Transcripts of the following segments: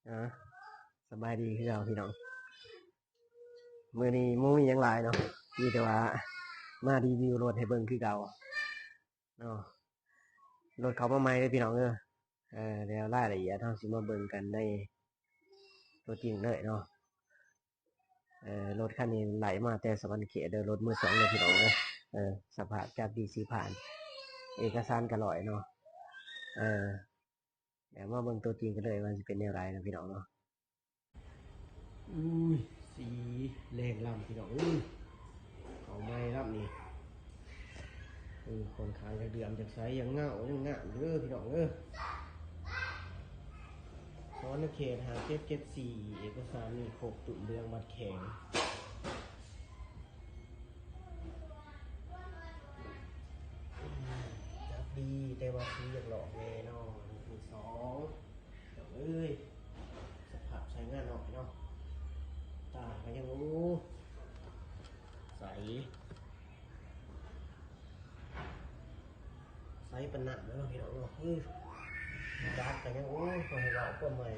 ອ່າ ສະບາຍດີຄືເກົ່າພີ່ນ້ອງ. ມື້ນີ້ບໍ່ມີຫຍັງຫຼາຍເນາະ ມີແຕ່ວ່າມາຣີວິວລົດໃຫ້ເບິ່ງຄືເກົ່າເນາະ. ລົດເຂົ້າມາໃໝ່ເດີພີ່ນ້ອງເດີ. ເອີ ແລ້ວລາຍລະອຽດເຮົາຊິມາເບິ່ງກັນໃນຕົວຈິງເລີຍເນາະ. ເອີ ລົດຄັນນີ້ໄລ່ມາແຕ່ສະຫວັນນະເຂດເດີ, ລົດມືສອງເດີພີ່ນ້ອງເດີ. ເອີ ສະພາບຈັບດີ ສີຜ່ານ ເອກະສານກະຮ້ອຍເນາະ. ເອີ ດຽວມາເບິ່ງຕົວຈິງກັນເລີຍວ່າຊິເປັນແນວໃດເນາະພີ່ນ້ອງເນາະ. ອຸ້ຍ ສີແລງລຳພີ່ນ້ອງເອີຍ, ເຂົ້າໃໝ່ລຳນີ້. ເອີ ຂ້ອນຂ້າງຈະເດືອມ ຈະໃສ ຍັງເງົາ ຍັງງາມຢູ່ເດີພີ່ນ້ອງເອີຍ. ສະຫວັນນະເຂດ ຫ້າເຈັດເຈັດສີ່ ເອກະສານມີຄົບ ປຶ້ມເຫຼືອງ ບັດແຂງ. ຈັບດີ ແຕ່ວ່າສີຢາກຫຼອກແດ່ເນາະ. ນີ້ຄືສອງ ເອີຍ ສະພາບໃຊ້ງານໜ້ອຍເນາະ. ຕາກະຍັງ ໂອ້ ໃສ ໃສປານນ້ຳເດີພີ່ນ້ອງເນາະ. ເອີ ດາກະຍັງ ໂອ້ຍ ບໍ່ໃຫ້ເວົ້າຄວາມໃໝ່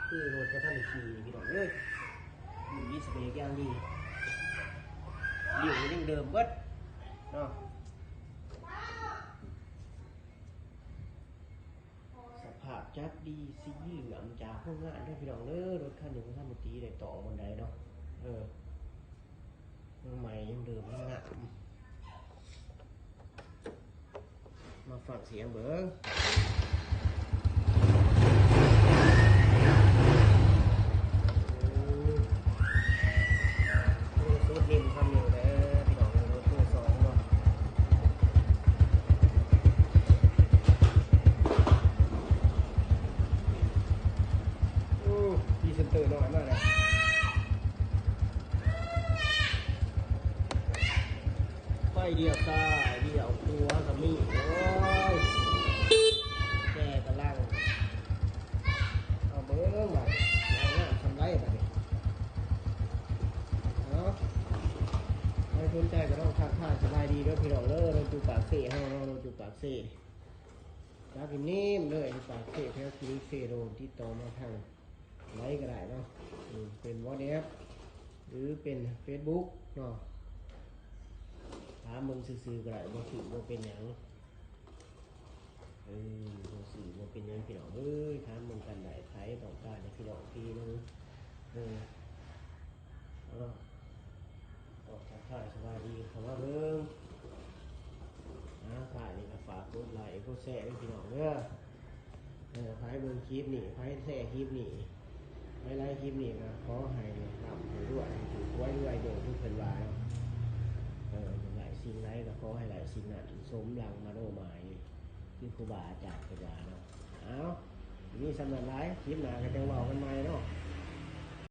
ຄືລົດກະທັນຂີ່ພີ່ນ້ອງເອີຍ. ມີສະເບກຢ່າງດີ ດິ້ວຍັງເດີມເບິດເນາະ. ສະພາບຈັບດີ ສີເຫຼືອງຈາກໂຮງງານເດີພີ່ນ້ອງເດີ. ລົດຄັນນີ້ບໍ່ທັນໄດ້ຕີໄດ້ຕອງປານໃດເນາະ. ເອີ ຍັງໃໝ່ ຍັງເດີມ ຍັງງາມ. ມາຟັງສຽງເບິ່ງ. ໂອ້ ສຸດນິ່ມຄຳນິ່ມເດີພີ່ນ້ອງເອີຍ, ລົດມືສອງເນາະ. ໂອ້ ພຣີເຊັນເຕີນ້ອຍມາແລ້ວ. ໄຟລ້ຽວຊ້າຍລ້ຽວຂວາກະມີ. ໂອ້ຍ ແກ່ກຳລັງ. ເອົາເບິ່ງບາດນີ້ ງາມສ່ຳໃດບາດນີ້. ເອົາ ໃຜສົນໃຈກະລອງທັກທາຍສະບາຍດີເດີພີ່ນ້ອງເດີ. ລົດຢູ່ປາກເຊເຮົາເນາະ, ລົດຢູ່ປາກເຊ. ຈັບນິ້ມໆເລີຍ ປາກເຊ ແຖວຄລີເຊໂດນ. ຕິດຕໍ່ມາທາງໃດກະໄດ້ເນາະ. ເປັນ WhatsApp ຫຼືເປັນ Facebook ເນາະ. ຖາມເບິ່ງຊື່ໆກະໄດ້, ບໍ່ຖືກບໍ່ເປັນຫຍັງ. ເອີ ບໍ່ຊື້ບໍ່ເປັນຫຍັງພີ່ນ້ອງເອີຍ, ຖາມເບິ່ງກັນໄດ້. ໃຜຕ້ອງການໃຫ້ພີ່ນ້ອງທີ່ໜຶ່ງ ເອີ ເອົາ ກໍທັກທາຍສະບາຍດີເຂົ້າມາເບິ່ງ. ອ່າ ທ້າຍນີ້ກະຝາກກົດໄລກົດແຊເດີພີ່ນ້ອງເດີ. ເອີ ໃຜເບິ່ງຄລິບນີ້ ໃຜແຊຄລິບນີ້ ໃຜໄລຄລິບນີ້ ກະຂໍໃຫ້ລ່ຳໃຫ້ລວຍ ໃຫ້ຖືກຫວຍລວຍເດີ ຄືເພິ່ນວ່າເນາະ. ເອີ ຢາກໄດ້ສິ່ງໃດກະຂໍໃຫ້ໄດ້ສິ່ງນັ້ນ ສົມຫວັງມະໂນໝາຍ ຄືຄູບາອາຈານເພິ່ນວ່າເນາະ. ເອົາ ມີສ່ຳນັ້ນຫຼາຍ, ຄລິບໜ້າກະຈັ່ງເວົ້າກັນໃໝ່ເນາະ.